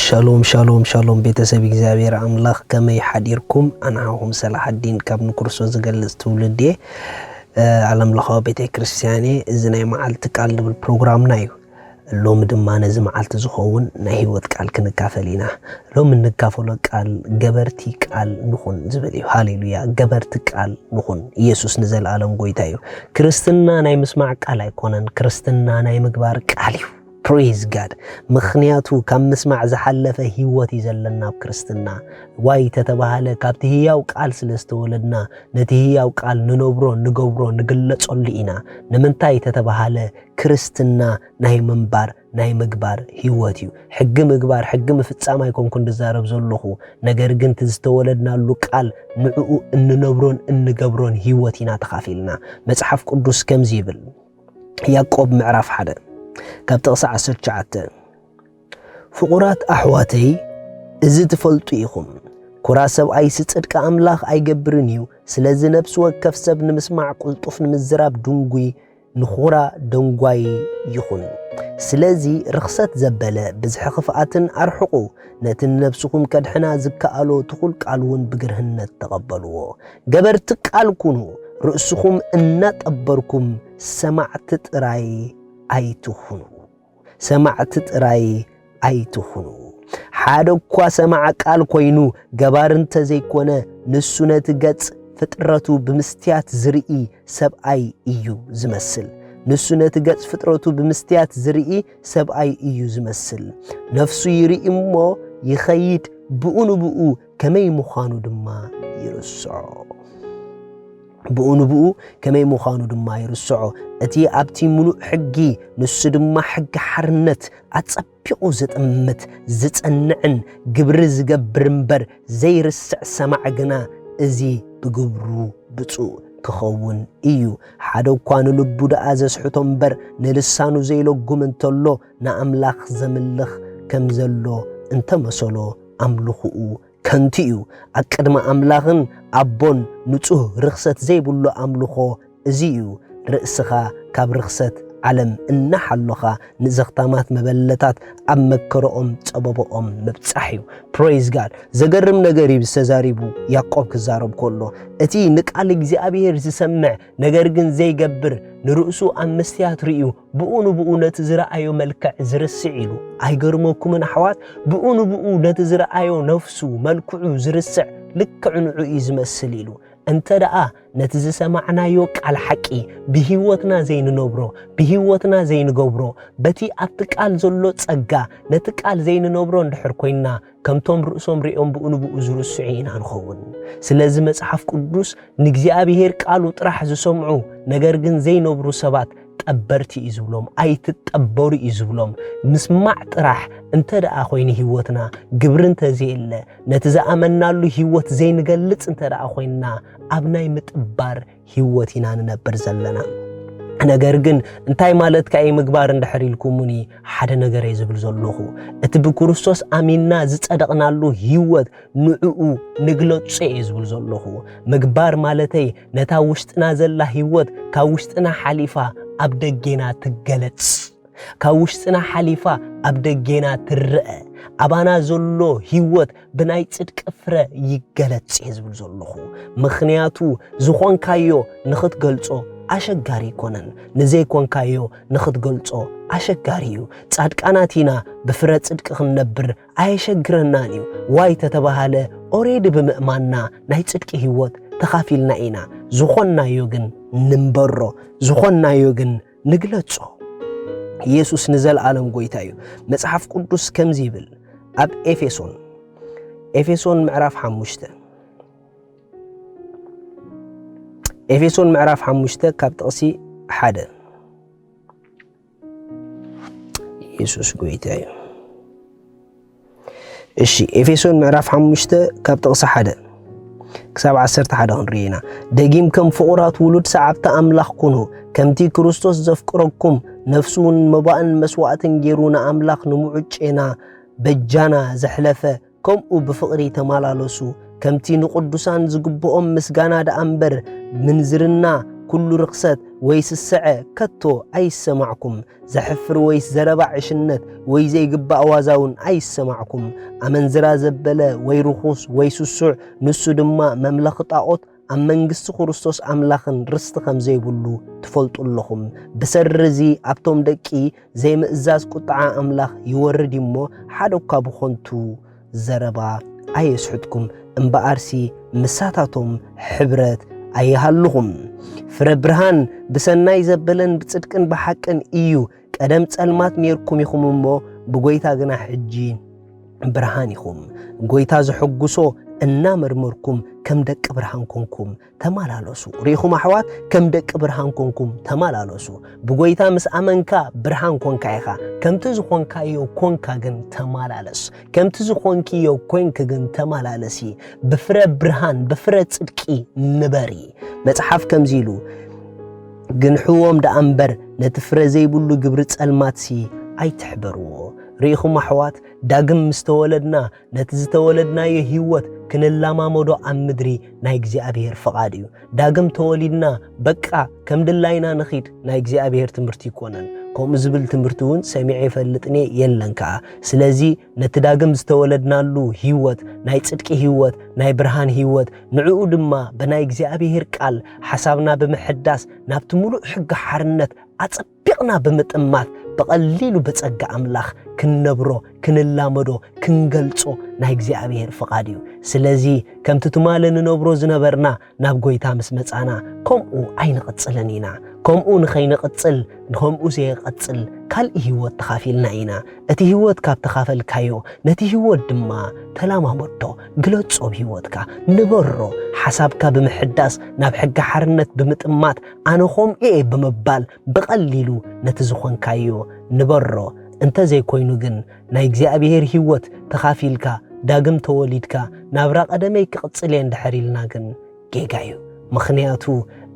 ሻሎም ሻሎም ሻሎም፣ ቤተሰብ እግዚኣብሔር ኣምላኽ፣ ከመይ ሓዲርኩም? ኣንሓኹም ሰላሓዲን ካብ ንክርስቶስ ዝገልጽ ትውልድ እየ። ኣለም ለኻዊ ቤተ ክርስቲያን እየ። እዚ ናይ መዓልቲ ቃል ዝብል ፕሮግራምና እዩ። ሎሚ ድማ ነዚ መዓልቲ ዝኸውን ናይ ህይወት ቃል ክንካፈል ኢና። ሎሚ እንካፈሎ ቃል ገበርቲ ቃል ንኹን ዝብል እዩ። ሃሌሉያ! ገበርቲ ቃል ንኹን። ኢየሱስ ንዘለኣለም ጎይታ እዩ። ክርስትና ናይ ምስማዕ ቃል ኣይኮነን። ክርስትና ናይ ምግባር ቃል እዩ። ፕሬዝ ጋድ። ምኽንያቱ ካብ ምስማዕ ዝሓለፈ ህይወት እዩ ዘለና ኣብ ክርስትና። ዋይ ተተባሃለ ካብቲ ህያው ቃል ስለ ዝተወለድና ነቲ ህያው ቃል ንነብሮ፣ ንገብሮ፣ ንግለጸሉ ኢና። ንምንታይ ተተባሃለ ክርስትና ናይ ምንባር ናይ ምግባር ህይወት እዩ። ሕጊ ምግባር ሕጊ ምፍጻም ኣይኮንኩን ዝዛረብ ዘለኹ፣ ነገር ግን እቲ ዝተወለድናሉ ቃል ንዕኡ እንነብሮን እንገብሮን ህይወት ኢና ተኻፊልና። መጽሓፍ ቅዱስ ከምዚ ይብል። ያዕቆብ ምዕራፍ ሓደ ካብ ጥቕሲ ዓሰርተ ትሽዓተ፣ ፍቑራት ኣሕዋተይ፣ እዚ ትፈልጡ ኢኹም፣ ኩራ ሰብኣይሲ ጽድቂ ኣምላኽ ኣይገብርን እዩ። ስለዚ ነፍሲ ወከፍ ሰብ ንምስማዕ ቅልጡፍ ንምዝራብ ድንጉይ፣ ንኹራ ደንጓይ ይኹን። ስለዚ ርኽሰት ዘበለ ብዝሒ ክፍኣትን ኣርሕቑ፣ ነቲ ንነፍስኹም ከድሕና ዝከኣሎ ትኹል ቃል እውን ብግርህነት ተቐበልዎ። ገበርቲ ቃል ኩኑ፣ ርእስኹም እናጠበርኩም ሰማዕቲ ጥራይ ኣይትኹኑ። ሰማዕቲ ጥራይ ኣይትኹኑ። ሓደ እኳ ሰማዕ ቃል ኮይኑ ገባር እንተ ዘይኮነ፣ ንሱ ነቲ ገጽ ፍጥረቱ ብምስትያት ዝርኢ ሰብኣይ እዩ ዝመስል። ንሱ ነቲ ገጽ ፍጥረቱ ብምስትያት ዝርኢ ሰብኣይ እዩ ዝመስል። ነፍሱ ይርኢ እሞ ይኸይድ፣ ብኡ ንብኡ ከመይ ምዃኑ ድማ ይርስዖ። ብኡ ንብኡ ከመይ ምዃኑ ድማ ይርስዖ። እቲ ኣብቲ ምሉእ ሕጊ፣ ንሱ ድማ ሕጊ ሓርነት፣ ኣጸቢቑ ዝጥምት፣ ዝጸንዕን ግብሪ ዝገብር እምበር ዘይርስዕ ሰማዕ ግና፣ እዚ ብግብሩ ብፁዕ ክኸውን እዩ። ሓደ እኳ ንልቡ ደኣ ዘስሕቶ እምበር፣ ንልሳኑ ዘይለጉም እንተሎ፣ ንኣምላኽ ዘምልኽ ከም ዘሎ እንተመሰሎ፣ ኣምልኹኡ ከንቱ እዩ። ኣብ ቅድሚ ኣምላኽን ኣቦን ንጹህ ርኽሰት ዘይብሉ ኣምልኾ እዚ እዩ። ርእስኻ ካብ ርኽሰት ዓለም እናሓሎኻ፣ ንዘኽታማት መበለታት ኣብ መከረኦም ጸበባኦም ምብጻሕ እዩ። ፕሬዝ ጋድ። ዘገርም ነገር እዩ ዝተዛሪቡ ያዕቆብ ክዛረብ ከሎ። እቲ ንቃል እግዚኣብሔር ዝሰምዕ ነገር ግን ዘይገብር፣ ንርእሱ ኣብ መስትያት ርእዩ፣ ብኡ ንብኡ ነቲ ዝረኣዮ መልክዕ ዝርስዕ ኢሉ። ኣይገርመኩምን ኣሕዋት? ብኡ ንብኡ ነቲ ዝረኣዮ ነፍሱ፣ መልክዑ ዝርስዕ፣ ልክዕ ንዑ እዩ ዝመስል ኢሉ። እንተ ደኣ ነቲ ዝሰማዕናዮ ቃል ሓቂ ብህይወትና ዘይንነብሮ፣ ብህይወትና ዘይንገብሮ፣ በቲ ኣብቲ ቃል ዘሎ ጸጋ ነቲ ቃል ዘይንነብሮ እንድሕር ኮይንና፣ ከምቶም ርእሶም ርእዮም ብኡ ንብኡ ዝርስዑ ኢና ንኸውን። ስለዚ መጽሓፍ ቅዱስ ንእግዚኣብሔር ቃሉ ጥራሕ ዝሰምዑ፣ ነገር ግን ዘይነብሩ ሰባት ጠበርቲ እዩ ዝብሎም፣ ኣይትጠበሩ እዩ ዝብሎም። ምስማዕ ጥራሕ እንተ ደኣ ኮይኑ ህይወትና፣ ግብሪ እንተ ዘየለ፣ ነቲ ዝኣመናሉ ህይወት ዘይንገልጽ እንተ ደኣ ኮይንና፣ ኣብ ናይ ምጥባር ህይወት ኢና ንነብር ዘለና። ነገር ግን እንታይ ማለትካ እዩ ምግባር እንድሕር ኢልኩሙኒ፣ ሓደ ነገር እየ ዝብል ዘለኹ። እቲ ብክርስቶስ ኣሚንና ዝጸደቕናሉ ህይወት ንዕኡ ንግለጾ እየ ዝብል ዘለኹ። ምግባር ማለተይ ነታ ውሽጥና ዘላ ህይወት ካብ ውሽጥና ሓሊፋ ኣብ ደጌና ትገለጽ። ካብ ውሽጥና ሓሊፋ ኣብ ደጌና ትረአ። ኣባና ዘሎ ህይወት ብናይ ጽድቂ ፍረ ይገለጽ እየ ዝብል ዘለኹ። ምኽንያቱ ዝኾንካዮ ንኽትገልጾ ኣሸጋሪ ኣይኮነን፣ ንዘይኮንካዮ ንኽትገልጾ ኣሸጋሪ እዩ። ጻድቃናት ኢና፣ ብፍረ ጽድቂ ክንነብር ኣየሸግረናን እዩ። ዋይ ተተባሃለ ኦሬዲ ብምእማንና ናይ ጽድቂ ህይወት ተኻፊልና ኢና። ዝኾንናዮ ግን ንንበሮ፣ ዝኾንናዮ ግን ንግለጾ። ኢየሱስ ንዘለኣለም ጎይታ እዩ። መጽሓፍ ቅዱስ ከምዚ ይብል ኣብ ኤፌሶን፣ ኤፌሶን ምዕራፍ ሓሙሽተ፣ ኤፌሶን ምዕራፍ ሓሙሽተ ካብ ጥቕሲ ሓደ። ኢየሱስ ጎይታ እዩ። እሺ፣ ኤፌሶን ምዕራፍ ሓሙሽተ ካብ ጥቕሲ ሓደ ክሳብ ዓሰርተ ሓደ ክንርኢ ኢና። ደጊም ከም ፍቑራት ውሉድ ሰዓብቲ ኣምላኽ ኩኑ፣ ከምቲ ክርስቶስ ዘፍቅረኩም፣ ነፍሱ እውን መባእን መስዋእትን ገይሩ ንኣምላኽ ንምዑጨና በጃና ዘሕለፈ፣ ከምኡ ብፍቕሪ ተመላለሱ። ከምቲ ንቅዱሳን ዝግብኦም ምስጋና ደኣ እምበር፣ ምንዝርና ኩሉ ርኽሰት ወይ ስስዐ ከቶ ኣይሰማዕኩም። ዘሕፍር ወይ ዘረባ ዕሽነት ወይ ዘይግባእ ዋዛ እውን ኣይሰማዕኩም። ኣመንዝራ ዘበለ ወይ ርኹስ ወይ ስሱዕ፣ ንሱ ድማ መምለኺ ጣዖት፣ ኣብ መንግስቲ ክርስቶስ ኣምላኽን ርስቲ ከም ዘይብሉ ትፈልጡ ኣለኹም። ብሰሪ እዚ ኣብቶም ደቂ ዘይምእዛዝ ቁጥዓ ኣምላኽ ይወርድ እዩ እሞ፣ ሓደ እኳ ብኾንቱ ዘረባ ኣየስሕትኩም፣ እምበኣርሲ ምሳታቶም ሕብረት ኣይሃልኹም። ፍረ ብርሃን ብሰናይ ዘበለን ብጽድቅን ብሓቅን እዩ። ቀደም ጸልማት ኔርኩም ኢኹም እሞ፣ ብጎይታ ግና ሕጂ ብርሃን ኢኹም። ጎይታ ዘሐጉሶ እናመርመርኩም ከም ደቂ ብርሃን ኮንኩም ተመላለሱ። ርኢኹም ኣሕዋት፣ ከም ደቂ ብርሃን ኮንኩም ተመላለሱ። ብጎይታ ምስ ኣመንካ ብርሃን ኮንካ ኢኻ። ከምቲ ዝኾንካዮ ኮንካ ግን ተመላለስ። ከምቲ ዝኾንክዮ ኮንክ ግን ተመላለሲ። ብፍረ ብርሃን፣ ብፍረ ጽድቂ ንበሪ። መጽሓፍ ከምዚ ኢሉ፣ ግንሕዎም ደኣ እምበር ነቲ ፍረ ዘይብሉ ግብሪ ጸልማትሲ ኣይትሕበርዎ። ርኢኹም ኣሕዋት፣ ዳግም ምስ ተወለድና ነቲ ዝተወለድናዮ ህይወት ክንላማመዶ ኣብ ምድሪ ናይ እግዚኣብሔር ፍቓድ እዩ። ዳግም ተወሊድና በቃ ከም ድላይና ንኺድ ናይ እግዚኣብሔር ትምህርቲ ይኮነን። ከምኡ ዝብል ትምህርቲ እውን ሰሚዐ ይፈልጥን እየ፣ የለን ከኣ። ስለዚ ነቲ ዳግም ዝተወለድናሉ ህይወት፣ ናይ ጽድቂ ህይወት፣ ናይ ብርሃን ህይወት፣ ንዕኡ ድማ ብናይ እግዚኣብሔር ቃል ሓሳብና ብምሕዳስ ናብቲ ምሉእ ሕጊ ሓርነት ኣጸቢቕና ብምጥማት ብቐሊሉ ብጸጋ ኣምላኽ ክንነብሮ፣ ክንላመዶ፣ ክንገልጾ ናይ እግዚኣብሔር ፍቓድ እዩ። ስለዚ ከምቲ ትማሊ ንነብሮ ዝነበርና ናብ ጎይታ ምስ መጻና ከምኡ ኣይንቕጽልን ኢና። ከምኡ ንኸይንቕጽል፣ ከምኡ ዘየቐጽል ካልእ ህይወት ተኻፊልና ኢና። እቲ ህይወት ካብ ተኻፈልካዮ፣ ነቲ ህይወት ድማ ተላማመዶ፣ ግለጾ፣ ኣብ ህይወትካ ንበሮ። ሓሳብካ ብምሕዳስ ናብ ሕጊ ሓርነት ብምጥማት ኣነ ኸምኡ እየ ብምባል ብቐሊሉ ነቲ ዝኾንካዮ ንበሮ። እንተ ዘይኮይኑ ግን ናይ እግዚኣብሔር ህይወት ተኻፊልካ ዳግም ተወሊድካ ናብራ ቀደመይ ክቕጽል እየ እንድሕር ኢልና ግን ጌጋ እዩ። ምኽንያቱ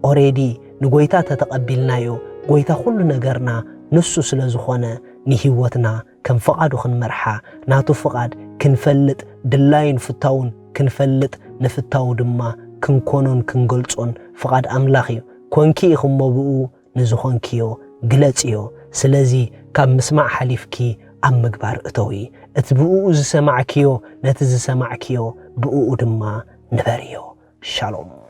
ኦሬዲ ንጎይታ ተተቐቢልናዮ፣ ጎይታ ኩሉ ነገርና ንሱ ስለ ዝኾነ ንህይወትና ከም ፍቓዱ ክንመርሓ፣ ናቱ ፍቓድ ክንፈልጥ፣ ድላዩን ፍታውን ክንፈልጥ፣ ንፍታው ድማ ክንኮኖን ክንገልጾን ፍቓድ ኣምላኽ እዩ። ኮንኪ ኢኹሞ ብኡ ንዝኾንክዮ ግለጽዮ። ስለዚ ካብ ምስማዕ ሓሊፍኪ ኣብ ምግባር እተዊ። እቲ ብኡ ዝሰማዕክዮ ነቲ ዝሰማዕክዮ ብኡ ድማ ንበርዮ። ሻሎም።